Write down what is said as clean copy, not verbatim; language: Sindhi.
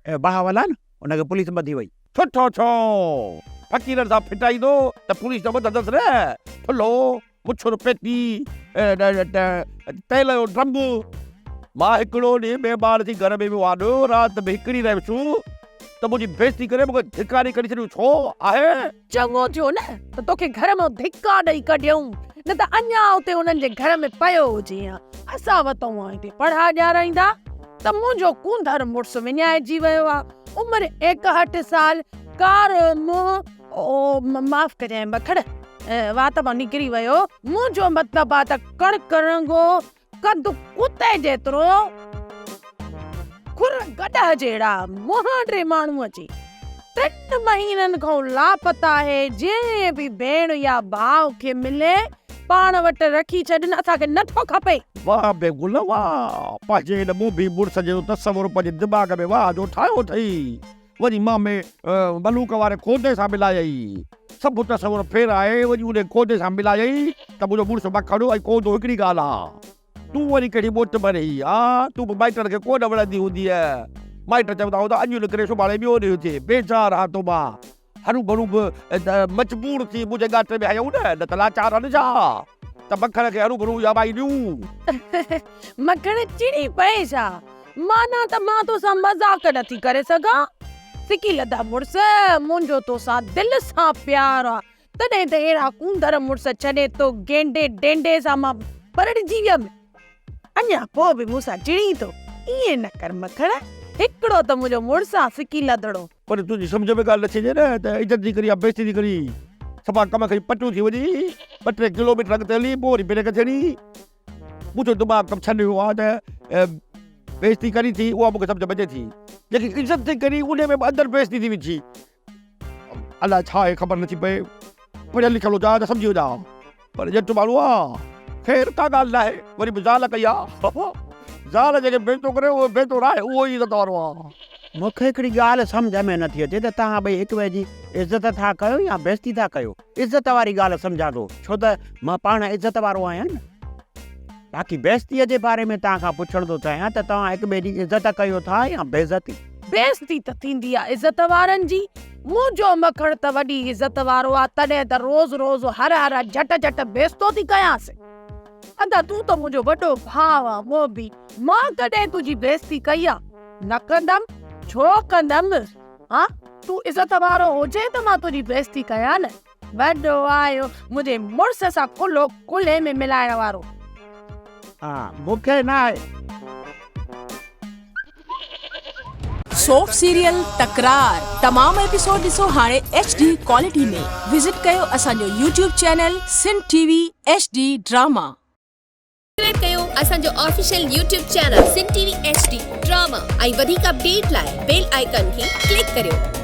بهاول آ نه ان کي پوليس ٻڌي وئي. سٺو ڇو فقيرن سان ڦٽائيندو ته پوليس نه ٻڌندس نه. ٿلهو، مڇر پيتي، تيل جو ڊرم. مان هڪڙو ڏينهن مهمان ٿي گهر ۾ ويو آن، رات به هڪڙي رهيس ته منهنجي بيعزتي ڪري مون کي ڌڪا ڏئي ڪڍي ڇڏيو. ڇو آهي؟ چڱو ٿيو نه ته توکي گهر مان ڌڪا ڏئي ڪڍيائون، نه ته اڃا اتي انهن جي گهر ۾ پيو هجين ها. اسان وتئون هتي پڙها ڏيارائيندا ته منهنجو ڪونڌر مڙس وڃائجي ويو آ. عمر 61 سال، ڪارو منهن، او معاف ڪجانء مکڙ، وات مان نڪري ويو. منهنجو مطلب آ ته ڪڻڪ رنگو، قد ڪتي جيترو، کر گڏهه جهڙا، مهانڊي ماڻهوء جي ٽن مهينن کان لاپتا آهي، جنهن به ڀيڻ يا ڀاء کي ملي پاڻ وٽ رکي ڇڏن، اسان کي نه ٿو کپي. واهه بي گل واهه! پنهنجي هن موڀي مڙس جو تصور پنهنجي دماغ ۾ واهه جو ٺاهيو اٿئي. وڃي مامي ملوڪ واري کودي سان ملايئي. سڀ تصور ڦيرائي وڃي انهي کودي سان ملايئي ته منهنجو مڙس مکڻ ۽ کودو هڪڙي ڳالهه آ. تون وري ڪهڙي موت مري آ. تون به مائٽن کي ڪونه وڻندي هوندينء. مائٽ چوندا هوندا اڄ نڪري سڀاڻي ٻيو ڏينهن ٿئي. بيزار هان تو مان. هروڀرو به مجبور ٿي منهنجي ڳاٽي ۾ هنيائون نه، نه ته لاچار هن ڇا ته مکڻ کي هروڀرو اها مائي ڏيون. مکڻ چڙي پئي ڇا؟ معنيٰ ته مان توسان مذاق نه ٿي ڪري سگهان. سڪي لڌا مڙس، منهنجو توسان دل سان پيار آ، تڏهن ته اهڙا ڪونڌر مڙس ڇڏي تو گينڊي ڊينڊي سان مان پرڻجي ويم. اڃا پوء به مون سان چڙين ٿو. ائين نه ڪر مکڻ، هڪڙو ته منهنجو مڙس آ سڪي لڌڙو. پر تنهنجي سمجهه ۾ ڳالهه نٿي اچي نه ته عزت ٿي ڪرين يا بيعزتي ٿي ڪرين. صفا ڪم کڻي پٽيون ٿي وڃي، ٻه ٽي ڪلوميٽر اڳتي هلي پوء وري بريڪ ٿيڻي. منهنجو دماغ ڪم ڇڏي ويو آهي ته بيعزتي ڪرين ٿي اها مون کي سمجهه ۾ اچي ٿي. جيڪي عزت ٿي ڪرين انهي ۾ به اندر بيعزتي ٿي وجهي. الاء ڇا آهي خبر نٿي پئي. پڙهيل لکيل هجان ها ته سمجهي وڃان ها. پر ڄٽ ماڻهو آ. خير ڪا ڳالهه ناهي. وري به زال ڪئي آ. زال جنهن کي بيتو ڪري اهو بيتو ناهي اهو ئي عزت وارو آ. مون کي هڪڙي ڳالهه سمجهه ۾ نٿي اچي ته توهان ٻئي هڪ ٻئي جي عزت ٿا ڪيو يا بيعزتي ٿا ڪيو. عزت واري ڳالهه سمجهان ٿو ڇو ته مان پاڻ عزت وارو آهيان نه. باقي بيعزتيء جي باري ۾ توهان کان پڇڻ ٿو چاهيان ته توهان هڪ ٻئي جي عزت ڪيو ٿا يا بيعزتي؟ بيعزتي ته ٿيندي آ عزت وارن جي. منهنجو مکڻ ته وڏي عزت وارو آ تڏهن ته روز روز هر هر جهٽ جهٽ بيعزتو ٿي ڪيانس. ادا تون ته منهنجو وڏو ڀاء آن موڀي، مان ڪڏهن تنهنجي بيعزتي ڪئي آ؟ نه ڪندم، ڇو ڪندم؟ ها تون عزت وارو هجين ته مان تنهنجي بيعزتي ڪيان نه. وڏو آيو منهنجي مڙس سان ڪلهو ڪلهي ۾ ملائڻ وارو. ها مون کي ناهي. سوپ سيريل تڪرار تمام ايپيسوڊ ڏسو هاڻي ايڇ ڊي ڪوالٽي ۾ وزٽ ڪيو اسان جو YouTube channel Sindh T V H D drama. Subscribe ڪيو اسان جو official YouTube channel Sindh T V H D drama ۽ وڌيڪ اپڊيٽ لاء بيل آئيڪان کي ڪلڪ ڪريو.